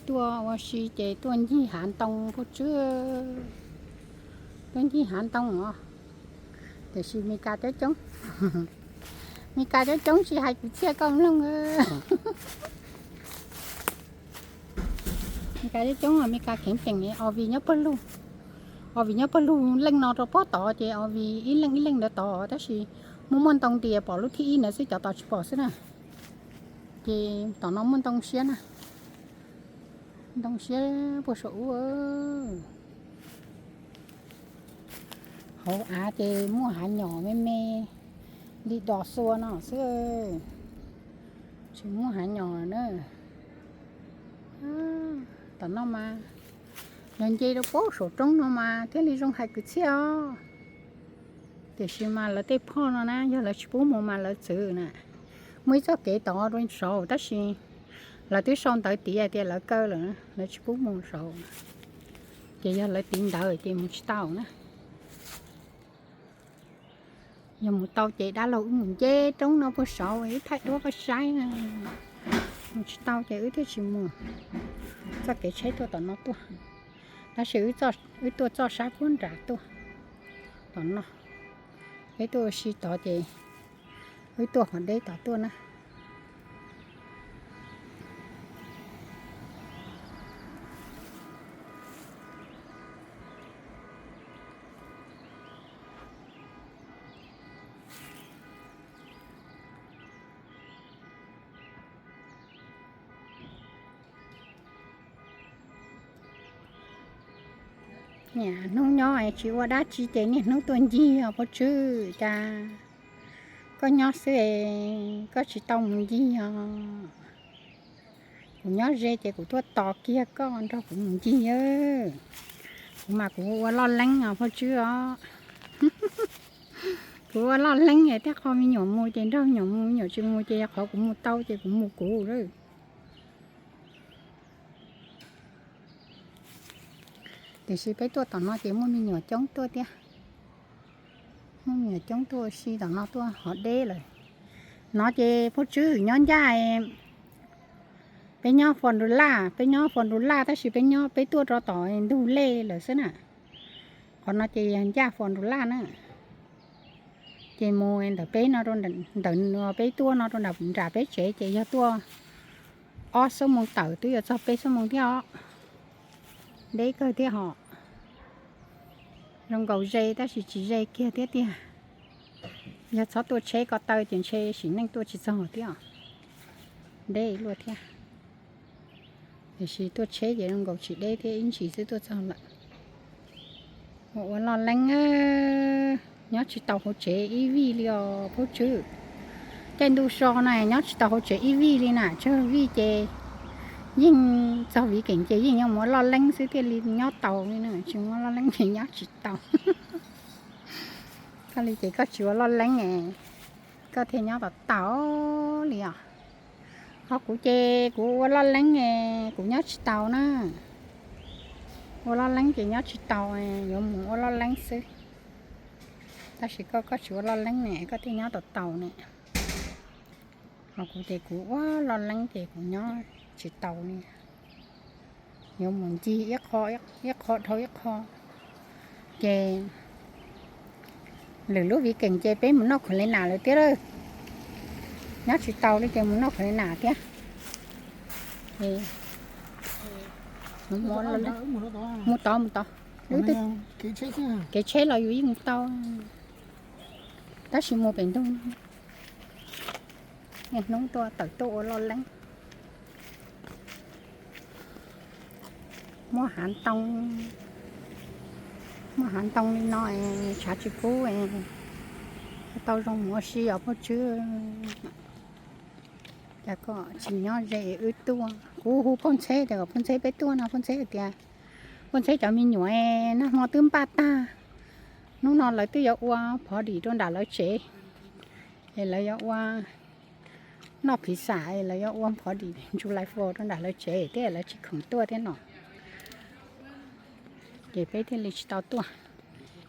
tuaj ua si ces tuaj ncig hav ntoo puag tswb, tuaj ncig hav ntoo os. Tiam sis Mes Kas coob coob, Mes Kas coob coob tsis hais kwv txhiaj koj mloog. Mes Kas coob coob, Mes Kas kheev peem os vim nyob pawg lug, os vim nyob pawg lug leej no rau pob tod ces os vim ib leej ib leej ntawd tod, tab sis muaj muaj ntoo tias pom lub thib ib ntawd xwb, cov tod tsis pom xwb na. Ces tom no muaj ntoo siab na, ntoo siab puag saum ub. Hauv av ces muaj hav nyom me me li dos xua no xwb, tsis muaj hav nyom na. Tom no mas yog nce rau pob saum roob no mas thiaj li zoo hais kwv txhiaj os. Tiam sis mas lawv tej phoj no na yog lawv tsis pub mus mas lawv txwv na. Muaj ib txoj kev tod rau saud tab sis lawv twb sau ntawv tiv tias lawv kaw lawm, lawv tsis pub mus saud. Ces yog lawv tiv ntawv ces mus tsis tau na. Yog mus tau ces dab laug wb mus nce roob no puag saud wb thaij duab koj saib na. Mus tsis tau ces wb thiaj tsis mus. Txoj kev tsheb tuaj tom no tuaj, tab sis wb tuaj txoj sab puag nram tuaj tom no. Peb tuaj ua si tod ces wb tuaj qhov deb tod tuaj na. Niaj hnub nyob tsis ua dab tsi ces niaj hnub tuaj ncig os Phauj Tswb, cas koj nyob xwb koj tsis tau mus ncig os? Kuv nyob ze ces kuv tuaj tos kiag koj nrog kuv mus ncig. Kuv mas kuv ua loj leeb os Phauj Tswb os. Kuv ua loj leeb es tej qho me nyuam mus ces nrog me nyuam mus, me nyuam tsis mus ces yog qhov kuv mus tau ces kuv mus kuv lawm. Tiam sis peb tuaj tom no ces muaj me nyuam coob tuaj thiab. Muaj me nyuam coob tuaj ua si tom no tuaj hov deb lawm. No ces Phauj Tswb nyob ncaj, peb nyob Fos Nrus Laj, peb nyob Fos Nrus Laj tab sis peb nyob peb tuaj rau tom Ntug Lej lawm xwb na. Qhov no ces yog ncaj Fos Nrus Laj na. Ces mus ntawm peb no, ntawm peb tuaj no rau nram peb tsev ces yog tuaj ob xuab moos tawm twb yuav txog peb xuab moos thiab os. Deb kawg thiab hos. Zoo nkaus ze tab sis tsis ze kiag thiab tiag. Yog txhob tuaj tsheb ko taw ces ntshe sim neej tuaj tsis txog thiab. Deb luaj thiab. Tiam sis tuaj tsheb ces zoo nkaus tsis deb thiab, ib ntsis xwb tuaj txog lawm. Ua ua loj leeb, nyob tsis tau hauv tsev ib vij li os Phauj Tswb. Caij ntuj so na nyob tsis tau hauv tsev ib vij li na, tsawg vij ces yeej txog viv keem ces yeej yuav mus ua loj leeb xwb thiaj li nyob tau li na, tsis mus ua loj leeb ces nyob tsis tau. Koj li ces koj tsis ua loj leeb, koj thiaj nyob tau tau li os. Ho kuv ces kuv ua loj leeb, kuv nyob tsis tau na. Ua loj leeb ces nyob tsis tau, yuav mus ua loj leeb xwb. Tab sis koj, koj tsis ua loj leeb ne, koj thiaj nyob tau tau ne. Ho kuv ces kuv ua loj leeb ces kuv nyob tsis tau li. Yuav mus ncig ib qho, ib qho dhau ib qho. Ces lwm lub viv keem ces peb mus noj khuam le nam lawm thiab lawm. Nyob tsis tau li ces mus noj khuam le nam thiab. Mus tod, mus tod. Kev tsheb los yus yeej mus tau, tab sis mus pem ntug. Niaj hnub tuaj tawm tuaj ua loj leeb. Muaj hav ntoo, muaj hav ntoo li no es tshav tsis kub, tau zoo mus ua si os Phauj Tswb. Cas koj tsis nyob ze wb tuaj, kuv hu Phauj Ntxheb tias kom Phauj Ntxheb peb tuaj no, Phauj Ntxheb hais tias Phauj Ntxheb cov me nyuam nag hmo twb npaj tag, hnub no lawv twb yuav ua phov dim rau nram lawv tsev, es lawv yuav ua noj phiv xam, lawv yuav ua phov dim ntsu lais fos rau nram lawv tsev thiab lawv tsis khoom tuaj thiab no. Ces peb thiaj li tsis tau tuaj.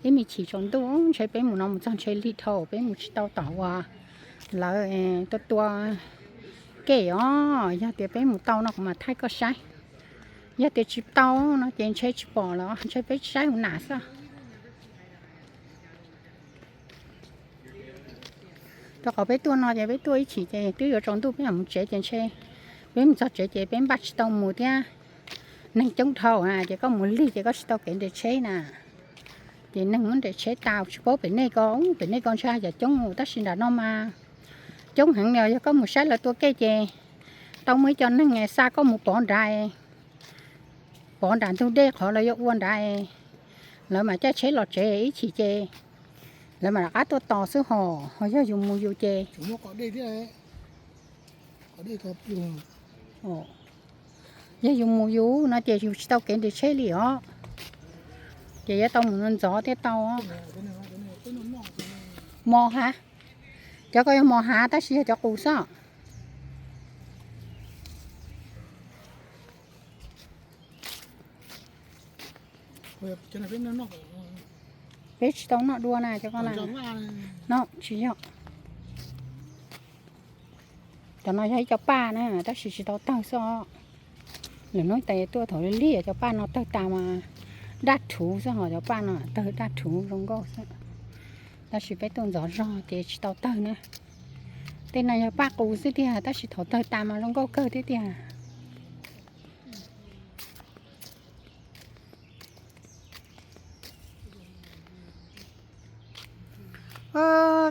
Ib me chim tsaus ntuj ntshe peb mus no mus txog ntshe lig dhau, peb mus tsis tau tom uas lawv tua tua kem os. Yog tias peb mus tau no kuv mam thaij koj saib. Yog tias tsis tau no ces ntshe tsis pom los ntshe peb saib hauv nas xwb. Rau qhov peb tuaj no ces peb tuaj ib chim ces twb yuav tsaus ntuj peb mam mus tsev ces ntshe peb mus txog tsev ces peb npaj tsis tau mus thiab. Neeg coob dhau na ces koj mus lig ces koj tsis tau kev nres tsheb na. Ces neeg muab nres tsheb tas tsis paub pem nej ko, pem nej ko ntshe yog coob tab sis nram no mas coob heev li. Yog koj mus saib lawv tua kej ces tau muaj ib co neeg xa koj mus pov nrad, pov nram ntug dej qhov lawv yuav ua nrad, lawv mam caij tsheb los tsev ib chim ces lawv mam rov qab tuaj tos xwb hos. Ho yog yus mus yus ces yog yus mus yus no ces yus tsis tau kev nres tsheb li os. Ces yuav tau mus ntxov thiaj tau. Mos hav, cov ko yog mos hav tab sis yog cov qus xwb. Peb tsis tau noj dua na cov ko na. No tsis yog. Cov no yog ib co paj na tab sis tsis tau tawg xwb os. Lwm hnub tas tuaj thaum lig cov paj no tawg tas mas daj rhuv xwb hos, cov paj no tawg daj rhuv zoo nkauj xwb. Tab sis peb tuaj ntxov zog ces tsis tau tawg na. Tej no yog paj qus xwb tiag tab sis thaum tawg tas mas zoo nkauj kawg thiab tiag.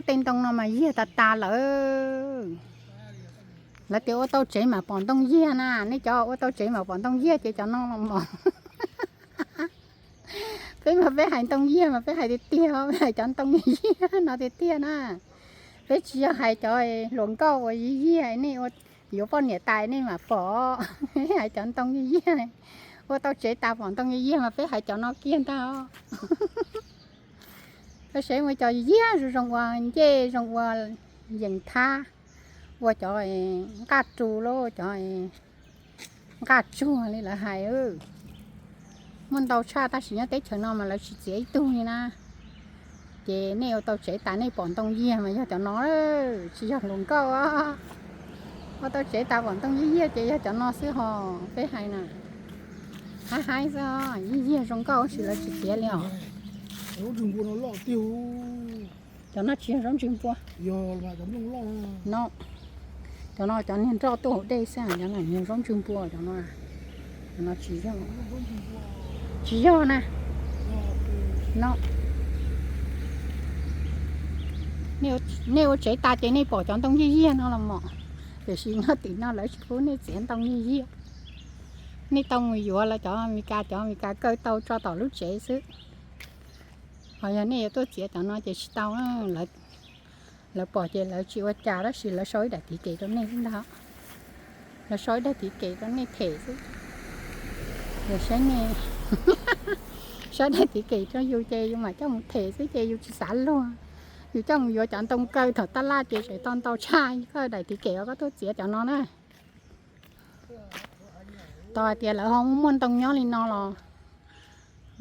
Tej ntoo no mas yiag tas tas lawm. Lawv tias ua tau tsev mam pom ntoo yiag na, nej cov ua tau tsev mam pom ntoo yiag ces cov no los mas. Peb mas peb hais ntoo yiag mas peb hais tiag tiag, peb hais cov ntoo yiag no tiag tiag na. Peb tsis yog hais cov hluas nkauj uas yiag yiag nej yuav poj niam tas nej mam pom, hais cov ntoo yiag yiag. Ua tau tsev tas pom ntoo yiag yiag mas peb hais cov no kiag ntag. Peb saib muaj cov yiag zoo zoo ua ncej zoo ua yees thab, ua cov nqaj ru los cov nqaj tsuag li lawv hais. Muaj ntau tshaj tab sis nyob teb chaws no mas lawv tsis txiav ib tug li na. Ces nej ua tau tsev tas nej pom ntoo yiag mas yog cov no, tsis yog hluas nkauj. Ua tau tsev tas pom ntoo yiag yiag ces yog cov no xwb hos peb hais na. Haib haib xwb, yiag yiag zoo nkauj tab sis lawv tsis txiav li os. Cov no tsis yog zaub ntsws npua. No, cov no cov niag nroj tuaj hauv dej xwb, cov no yog zaub ntsws npua cov no. Cov no tsis yog, tsis yog na. No, nej ua tsev tas ces nej pom cov ntoo yiag yiag no los mas, tiam sis nyob tim no lawv tsis pub nej txiav ntoo yiag yiag. Nej tau mus yuav lawv cov Amelikas, cov Amelikas kaw tau tso tom lub tsev xwb. Ho yog nej yuav tuaj txiav cov no ces tsis tau. Lawv pom ces lawv tsis ua cas tab sis lawv sau ib daim tiv kem rau nej xwb ntag. Lawv sau ib daim tiv kem rau nej them xwb. Yog saib nej, sau daim tiv kem rau yus ces yus mam coj mus them xwb ces yus tsis xav luag. Yus coj mus yuav cov ntoo kaw thaum tab laj ces tseem tau ntau tshaj koj daim tiv kem uas koj tuaj txiav cov no na. Tos hais tias lawv ho muaj ntoo nyob li no los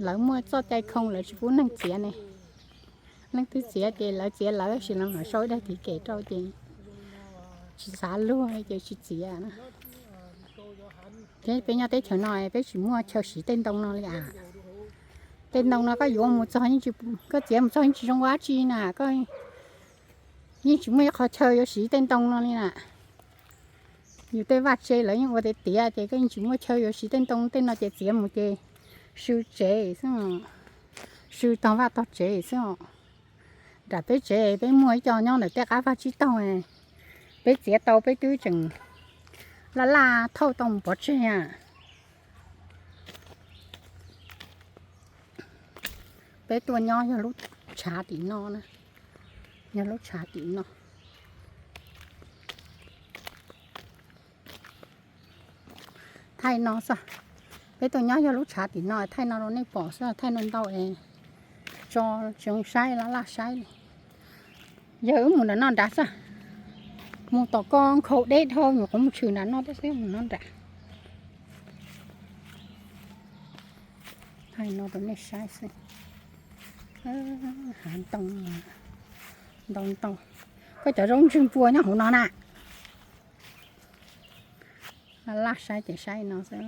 lawv muaj txoj cai khoo lawv tsis pub neeg txiav ne. Leej twg txiav ces lawv txiav lawv tab sis lawv mam sau ib daim tiv kem rau ces tsis xav luag ces tsis txiav na. Thiab peb nyob teb chaws no peb tsis muaj chaw siv tej ntoo no li as. Tej ntoo no koj yuav mus txog, koj txiav mus txog yeej tsis zoo ua dab tsi na, koj yeej tsis muaj ib qho chaw yuav siv tej ntoo no li na. Yus tej vaj tse lawv yeej ua tiav tiav ces koj yeej tsis muaj chaw yuav siv tej ntoo, tej no ces txiav mus ces sw tsev xwb, sw tog vaj tog tsev xwb os. Nram peb tsev peb muaj ib co nyob ntawm tej qab vaj tsib taug, peb txiav tau peb twb tseem laj laj thauj tau mus pov tseg a. Peb tuaj nyob yog lub tshav tim no na, yog lub tshav tim no. Thaij no xwb, peb tuaj nyob yog lub tshav tim no, thaij no rau nej pom xwb, thaij no ntau es tso tsis zoo saib, laj laj saib li. Yog wb mus nram no nrad xwb, mus tom ko nkhaus deb dhau nyuam qhuav mus tshwm nram no thiab xwb, mus no nrad. Thaij no rau nej saib xwb. Hav ntoo ntau ntau. Koj cov zaub ntsws npua nyob hauv no na. Laj laj saib ces saib no xwb.